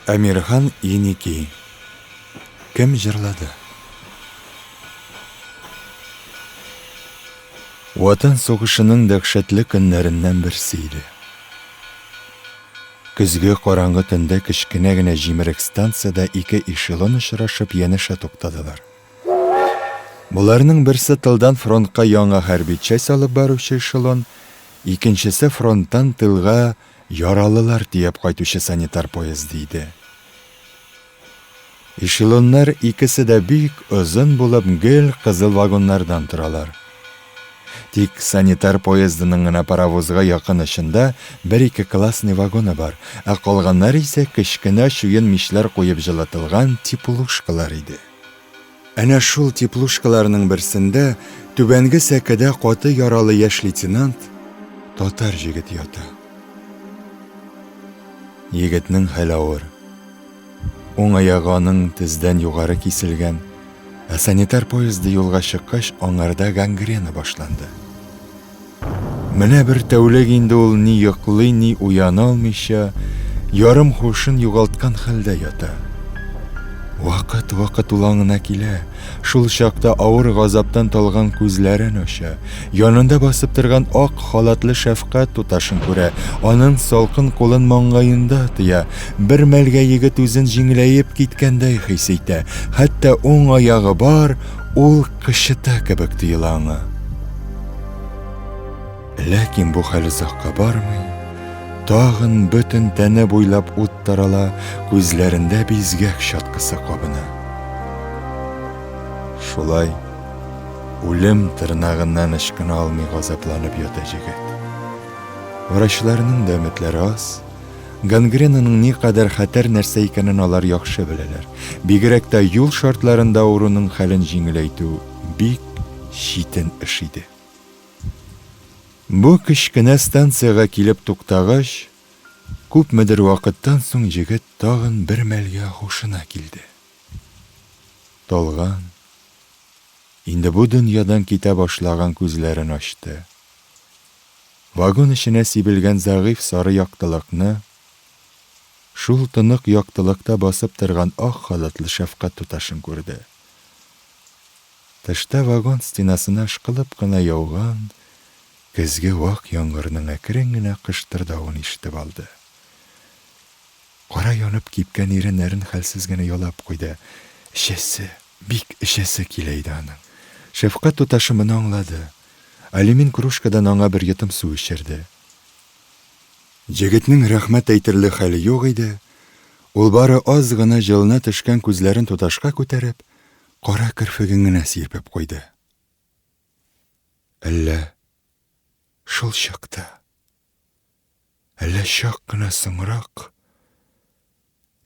Әмирхан Еники. Кем җырлады? Ватан сугышының дәһшәтле көннәреннән берсе иде. Көзге караңгы төндә кечкенә генә җимерек станциядә ике эшелон очрашып янәшә туктадылар. Боларның берсе тылдан фронтка яңа хәрби часть алып баручы эшелон, икенчесе фронттан тылга яралылар төяп кайтучы санитар поезды иде. Эшелоннар икесе дә бик озын булып гел кызыл вагоннардан торалар. Тик санитар поездының гына паровозга якын очында бер-ике классный вагоны бар, ә калганнары исә кечкенә чуен мичләр куеп җылытылган теплушкалар иде. Әнә шул теплушкаларның берсендә түбәнге сәкедә каты яралы яшь лейтенант, татар җегет ята. Егетнең хәле авыр. Уң аягы аның тездән югары киселгән, ә санитар поезды юлга чыккач, аңарда гангрена башланды. Менә бер тәүлек инде ул ни йоклый, ни уяна алмыйча, ярым һушын югалткан хәлдә ята. Вакыт-вакыт ул аңына килә, шул чакта авыр газаптан талган күзләрен ача, янында басып торган ак халатлы шәфкать туташын күрә, аның салкын кулын маңгаенда тоя, бер мәлгә егет үзен җиңеләеп киткәндәй хис итә, хәтта уң аягы бар, ул кычыта кебек тоела аңа. Ләкин бу хәл озакка бармый. Тагын бөтен тәне буйлап ут тарала, күзләрендә бизгәк чаткысы кабына. Шулай үлем тырнагыннан ычкына алмый газапланып ята җегет. Врачларның да өметләре аз. Гангренаның никадәр хәтәр нәрсә икәнен алар яхшы беләләр. Бигрәк тә юл шартларында авыруның хәлен җиңеләйтү бик читен эш иде. Бу кечкенә станциягә килеп туктагач, күпмедер вакыттан соң җегет тагын бер мәлгә һушына килде. Талган, инде бу дөньядан китә башлаган күзләрен ачты. Вагон эченә сибелгән зәгыйфь сары яктылыкны, шул тонык яктылыкта басып торган ак халатлы шәфкать туташын күрде. Тышта вагон стенасына ышкылып кына яуган көзге вак яңгырның әкрен генә кыштырдавын ишетеп алды. Кара янып кипкән иреннәрен хәлсез генә ялап куйды. Эчәсе, бик эчәсе килә иде аның. Шәфкать туташы моны аңлады. Алюмин кружкадан аңа бер йотым су эчерде. Җегетнең рәхмәт әйтерлек хәле юк иде, ул бары аз гына җылына төшкән күзләрен туташка күтәреп, Кара керфеген генә сирпеп куйды. Әллә шул чакта, әллә чак кына соңрак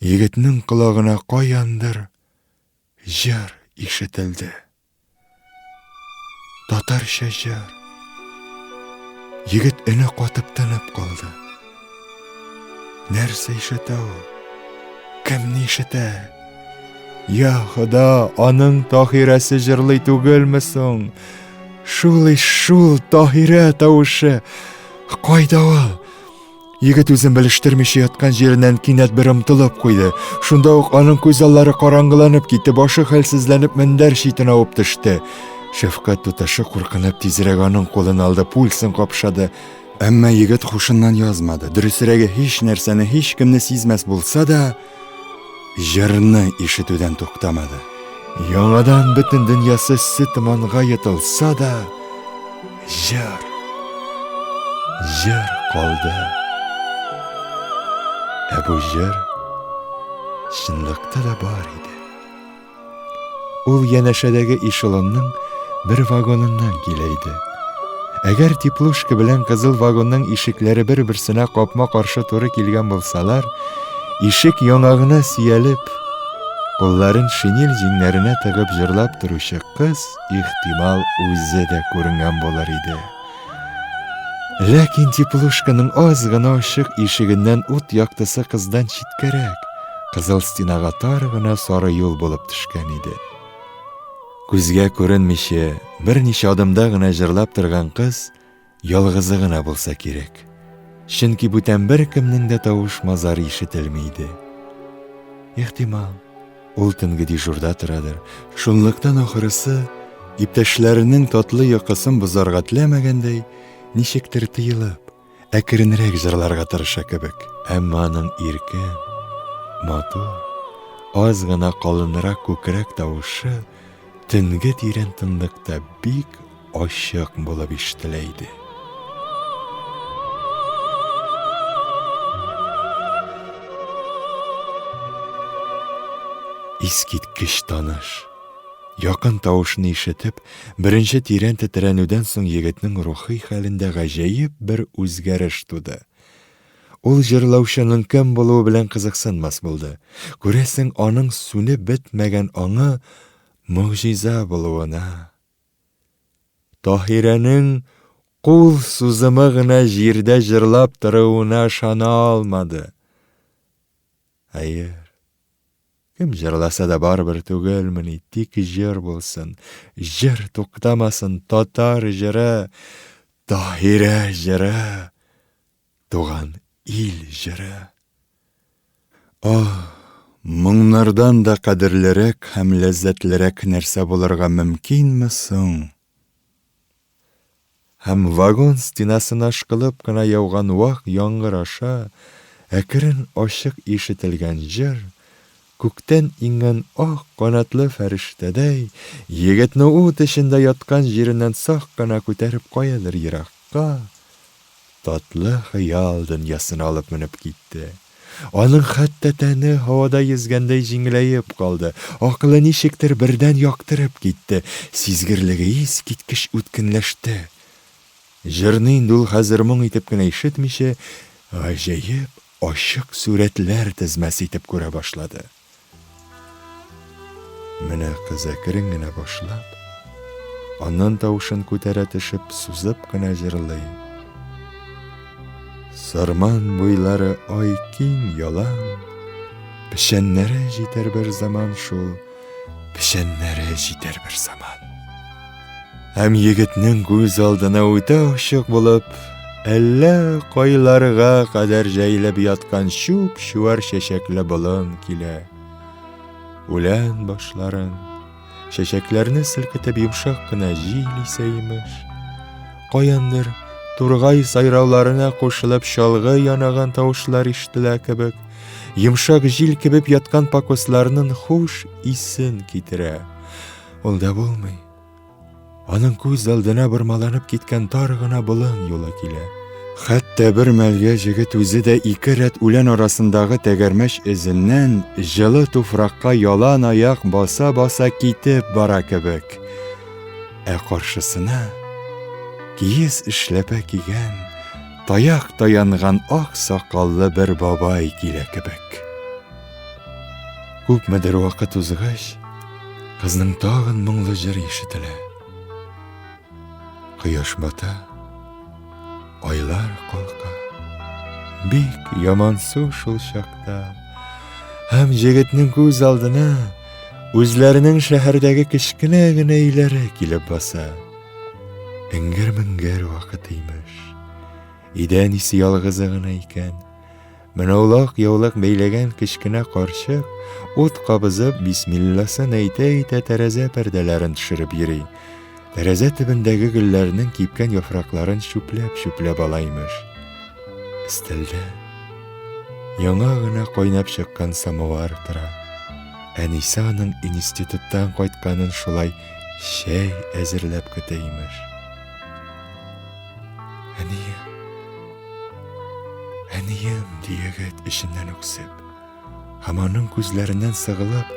егетнең колагына каяндыр җыр ишетелде. Татарча җыр. Егет өне катып тынып калды. Нәрсә ишетә ул? Кемне ишетә? Я Хода, аның Таһирәсе җырлый түгелме соң? Шул ич шул Таһирә тавышы. Кайда ул? Егет үзен белештермичә яткан җиреннән кинәт бер омтылып куйды. Шунда ук аның күз аллары караңгыланып китте, башы хәлсезләнеп мендәр читенә авып төште. Шәфкать туташы куркынып тизрәк аның кулын алды, пульсын капшады. Әмма егет хушыннан язмады. Дөресрәге, һич нәрсәне, һич кемне сизмәс булса да, җырны ишетүдән туктамады. Яңадан бөтен дөньясы эссе томанга йотылса да, җыр, җыр калды. Ә бу җыр чынлыкта да бар иде. Ул янәшәдәге эшелонның бер вагоныннан килә иде. Әгәр теплушка белән кызыл вагонның ишекләре бер-берсенә капма-каршы туры килгән булсалар, ишек яңагына сөялеп, кулларын шинель җиңнәренә тыгып җырлап торучы кыз, ихтимал, үзе дә күренгән булыр иде. Ләкин теплушканың аз гына ачык ишегеннән ут яктысы кыздан читкәрәк, кызыл стенага тар гына сары юл булып төшкән иде. Күзгә күренмичә, берничә адымда гына җырлап торган кыз ялгызы гына булса кирәк. Чөнки бүтән беркемнең дә тавыш-мазары ишетелми иде. Ихтимал, ул төнге дежурда торадыр. Шунлыктан ахырысы, иптәшләренең татлы йокысын бозарга теләмәгәндәй, ничектер тыелып, әкренрәк җырларга тырыша кебек. Әмма аның иркен, матур, аз гына калынрак күкрәк тавышы төнге тирән тынлыкта бик ачык булып ишетелә иде. Искиткеч таныш, якын тавышны ишетеп, беренче тирән тетрәнүдән соң егетнең рухи хәлендә гаҗәеп бер үзгәреш туды. Ул җырлаучының кем булуы белән кызыксынмас булды. Күрәсең, аның сүнеп бетмәгән аңы могҗиза булуына Таһирәнең кул сузымы гына җирдә җырлап торуына ышана алмады. Хәер, кем җырласа да барыбер түгелмени, тик җыр булсын, җыр туктамасын, татар җыры, Таһирә җыры, туган ил җыры. Аһ, моңнардан да кадерлерәк һәм ләззәтлерәк нәрсә булырга мөмкинме соң? Һәм вагон стенасына ышкылып кына яуган вак яңгыр аша әкрен ачык ишетелгән җыр, күктән иңгән ак канатлы фәрештәдәй, егетне ут эчендә яткан җиреннән сак кына күтәреп каядыр еракка, Татлы хыял дөньясына алып менеп китте. Аның хәтта тәне һавада йөзгәндәй җиңеләеп калды, акылы ничектер бердән яктырып китте, сизгерлеге искиткеч үткенләште. Җырны инде ул хәзер моң итеп кенә ишетмичә, гаҗәеп ачык сурәтләр тезмәсе итеп күрә башлады. Менә кыз әкрен генә башлап, аннан тавышын күтәрә төшеп, сузып кына җырлый. Сарман буйлары ай киң ялан, печәннәре җитәр бер заман шул, печәннәре җитәр бер заман. Һәм егетнең күз алдына үтә ачык булып, әллә кайларга кадәр җәелеп яткан чуп-чуар чәчәкле болын килә. Үлән башларын, чәчәкләрне селкетеп йомшак кына җил исә имеш. Каяндыр тургай сайрауларына кушылып чалгы янаган тавышлар ишетелә кебек, йомшак җил кебек яткан пакосларның хуш исен китерә. Ул да булмый. Аның күз алдына бормаланып киткән тар гына болын юлы килә. Хәтта бер мәлгә җегет үзе дә ике рәт үлән арасындагы тәгәрмәч эзеннән җылы туфракка ялан аяк баса-баса китеп бара кебек. Ә каршысына киез эшләпә кигән, таяк таянган ак сакаллы бер бабай килә кебек. Күпмедер вакыт узгач, кызның тагын моңлы җыр ишетелә. Кояш бата, айлар калка. Бик ямансу шул чакта. Һәм җегетнең күз алдына үзләренең шәһәрдәге кечкенә генә өйләре килеп баса. Эңгер-меңгер вакыт имеш. Өйдә әнисе ялгызы гына икән. Менә ул ак яулык бәйләгән кечкенә карчык, ут кабызып, бисмилласын әйтә-әйтә тәрәзә пәрдәләрен төшереп йөри. Тәрәзә төбендәге гөлләрнең кипкән яфракларын чүпләп-чүпләп ала имеш. Өстәлдә яңа гына кайнап чыккан самовар тора. Әнисе аның институттан кайтканын шулай чәй әзерләп көтә имеш. Әнием, Әнием, ди егет эченнән үксеп. Һәм аның күзләреннән сыгылып,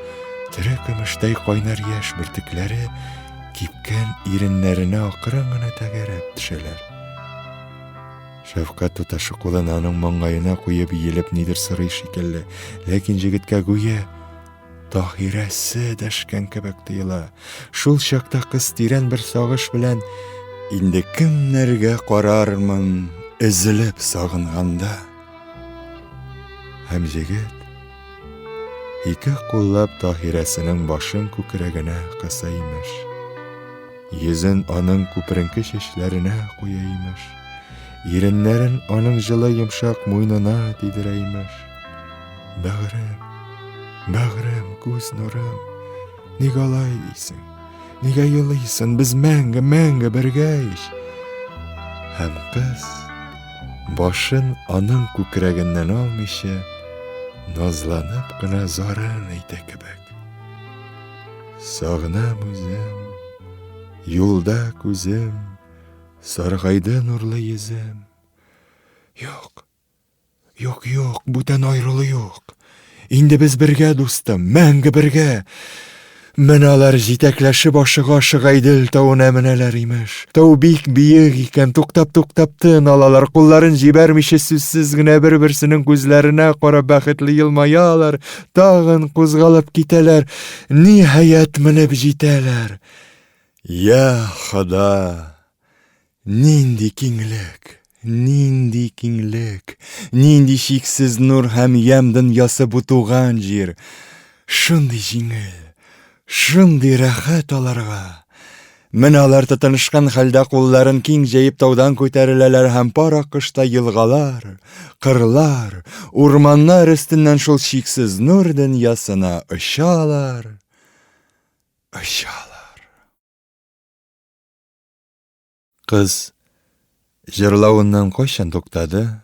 тере көмештәй кайнар яшь бөртекләре кипкән иреннәренә акрын гына тәгәрәп төшәләр. Шәфкать туташы кулын аның маңгаена куеп иелеп нидер сорый шикелле, ләкин җегеткә гүя Таһирәсе дәшкән кебек тоела. Шул чакта кыз тирән бер сагыш белән Инде кемнәргә карармын, өзелеп сагынганда. Һәм җегет ике куллап Таһирәсенең башын күкрәгенә кыса имеш. Йөзен аның күперенке чәчләренә куя имеш. Иреннәрен аның җылы йомшак муенына тидерә имеш. Бәгырем, Бәгърем, күз нурым, ник алай дисең? Нигә елыйсың? Без мәңге, мәңге бергә ич. Һәм кыз башын аның күкрәгеннән алмыйча, назланып кына зарын әйтә кебек. Сагынам үзем, юлда күзем, саргайды нурлы йөзем. Юк, Юк, юк, бүтән аерылу юк. Инде без бергә, дустым, мәңге бергә. Менә алар җитәкләшеп ашыга-ашыга Идел тавына менәләр, имеш. Тау бик биек икән, туктап-туктап тын алалар, кулларын җибәрмичә сүзсез генә бер-берсенең күзләренә карап бәхетле елмаялар, тагын кузгалып китәләр, ниһаять менеп җитәләр. Я Хода! Нинди киңлек, нинди киңлек, нинди чиксез нур һәм ямь дөньясы бу туган җир. Шундый җиңел, шундый рәхәт аларга. Менә алар тотынышкан хәлдә кулларын киң җәеп таудан күтәреләләр һәм пар акышта елгалар, кырлар, урманнар өстеннән шул чиксез нур дөньясына очалар, очалар. Кыз җырлавыннан кайчан туктады?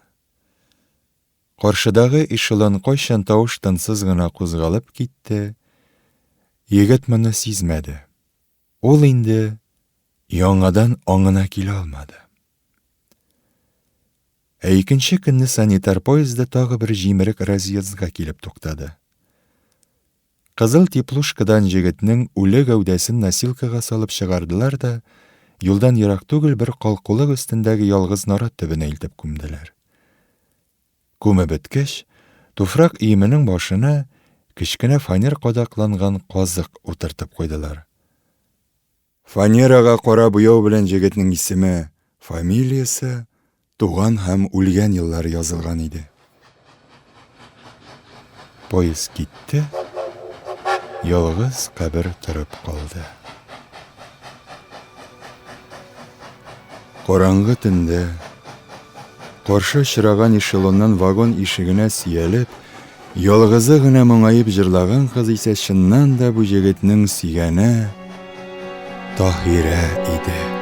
Каршыдагы эшелон кайчан тавыш-тынсыз гына кузгалып китте, егет моны сизмәде. Ул инде яңадан аңына килә алмады. Ә икенче көнне санитар поезды тагы бер җимерек разъездга килеп туктады. Кызыл теплушкадан җегетнең үле гәүдәсен носилкага салып чыгардылар да, юлдан ерак түгел бер калкулык өстендәге ялгыз нарат төбенә илтеп күмделәр. Күмеп беткәч, туфрак өеменең башына кечкенә фанер кадакланган казык утыртып куйдылар. Фанерага кара буяу белән җегетнең исеме, фамилиясе, туган һәм үлгән еллары язылган иде. Поезд китте, ялгыз кабер торып калды. Караңгы төндә каршы очраган эшелоннан вагон ишегенә сөялеп, Ялгызы гына моңаеп җырлаган кыз исә чыннан да бу җегетнең сөйгәне Таһирә иде.